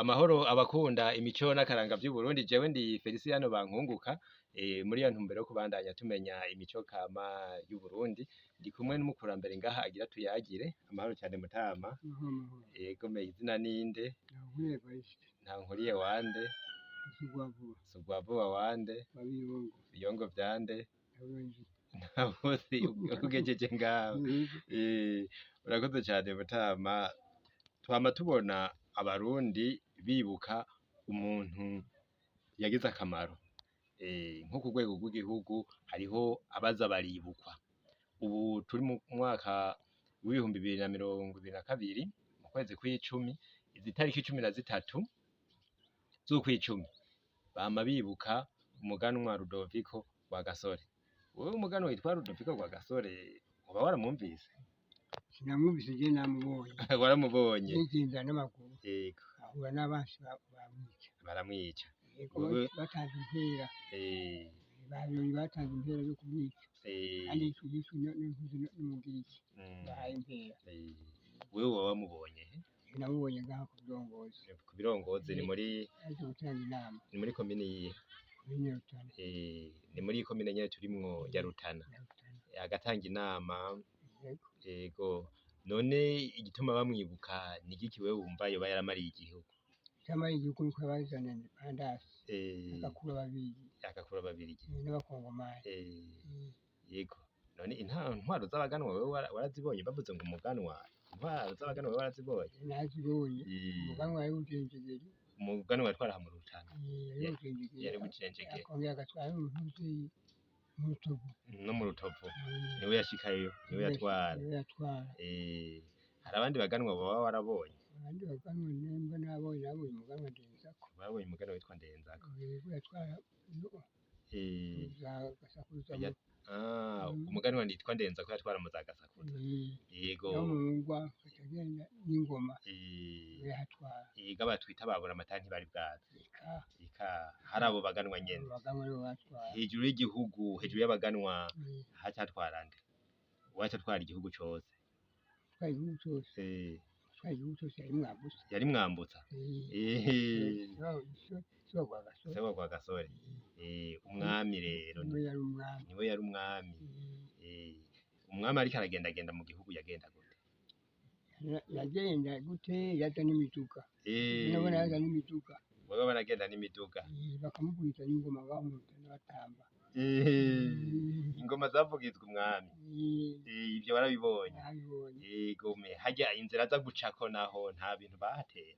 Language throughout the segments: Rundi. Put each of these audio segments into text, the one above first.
Amahoro abakunda imico n'akaranga vy'Uburundi, jewe ndi Feliciano Bankunguka, muri iyo ntumbero yo kubandanya tumenya imico kama y'Uburundi, ndi kumwe n'umukurambere ngaha agira tuyagire. Amahoro cane mutama. Amahoro amahoro. Yego me izina ninde? Nankuriye Evariste. Ntankuriye wande? Sugwavuba. Sugwavuba wande? Wa Biyongo. Biyongo vyande? Ntabonzi. Ntabuzi ugejeje ngaho. Urakoze cane mutama. Twama tubona abarundi bibuka umuntu yagize akamaro, nko ku rwego rw'igihugu hariho abaza baribukwa. Ubu turi mu mwaka w'2022 mu kwezi kw'icumi, izi tariki 13 z'ukwicumi bama bibuka umuganwa Rudoviko Rwagasore. Wewe umuganwa witwa Rudoviko Rwagasore woba waramwumvise? Sinamwumvise, je namubonye. Waramubonye? Nigenza n'amaguru. Yego. Ahura n'abansi bamwica. Baramwica. Yego. Wewe Batanze impera. Babiri batanze impera yo kumwica. Kandi yishwe n'Umugiriki. Bahaye impera. Wewe woba wamubonye he? Namubonye ngaha ku Birongozi. Ku Birongozi ni muri Yaje gutanga inama. Ni muri komine yihe? Komine Rutana. Ni muri komine nyene turimwo ya Rutana. Ya Rutana. Agatanga inama. Yego. Yego. None igituma bamwibuka ni igiki wewe wumva yoba yaramariye igihugu? Icamariye igihugu nuko yabazaniye independance. Agakura Ababirigi. Agakura Ababirigi. N'abakongomani. Yego. None intwaro z'abaganwa wewe warazibonye? Bavuze ngo umuganwa, intwaro z'abaganwa wewe warazibonye? Nazibonye. Umuganwa yari Bujenjegeri. Umuganwa yatwara aha mu Rutana. Yari Bujenjegeri. Yari Bujenjegeri. Akongera agatwara n'uruhuze mu Rutovu. No mu Rutovu. Niwe yashikayo, niwe yatwara. Niwe yatwara. Hari abandi baganwa boba warabonye? Abandi baganwa nemba nabonye, nabonye umuganwa Ndenzako. Babonye umuganwa witwa Ndenzako. Yego, yatwara za Gasakuza. Umuganwa witwa Ndenzako yatwara mu za Gasakuza. Yego. No mu Ngwa agaca agenda n'ingoma. Niwe yahatwara. Yego, abatwita babura amata ntibari bwaze. Eka. Eka, hari abo baganwa nyene. Abo baganwa nibo batwara. Hejuru y'igihugu, hejuru y'abaganwa haca hatwara nde? Uwaca atwara igihugu cose. Atwara igihugu cose. Atwara igihugu cose yari Mwambutsa. Yari Mwambutsa. Se wa Rwagasore. Se wa Rwagasore. Umwami rero Niwe yari umwami. Niwe yari umwami. Umwami ariko aragendagenda mu gihugu yagenda gute? Yagenda gute? Yaza n'imiduga. Nabona yaza n'imiduga. Wewe baragenda n'imiduga. Bakamukubita n'ingoma ngaho mu Rutana batamba. Ingoma zavugizwa umwami. Ivyo warabibonye? Narabibonye. Yego me harya inzira aza gucako naho nta bintu bahatera?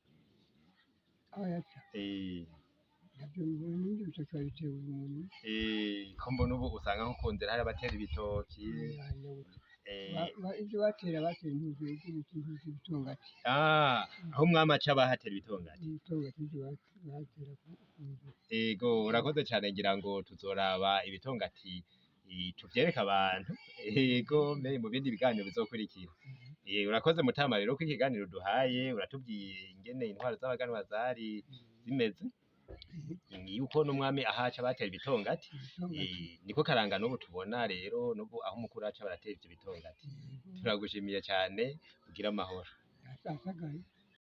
Aho yaca. Navyo n'ivyo bitoki babitera umuntu. Ko mbona ubu usanga nko ku nzira hari abatera ibitoki. Ivyo batera, batera intuze z'ibitongati. Aho umwami aca bahatera ibitongati. Ibitongati nivyo batera ku nzira. Yego, urakoze cane, ngira ngo tuzoraba ibitongati tuvyereke abantu. Yego me mu bindi biganiro bizokurikira. Urakoze mutama rero ko ikiganiro duhaye uratubwiye ingene intwaro z'abaganwa zari zimeze. Yuko n'umwami ahaca batera ibitongati. Ibitongati. Niko karanga n'ubu tubona rero n'ubu aho umukuru aca baratera ivyo bitongati. Turagushimiye cane, ugire amahoro. Asasagaye.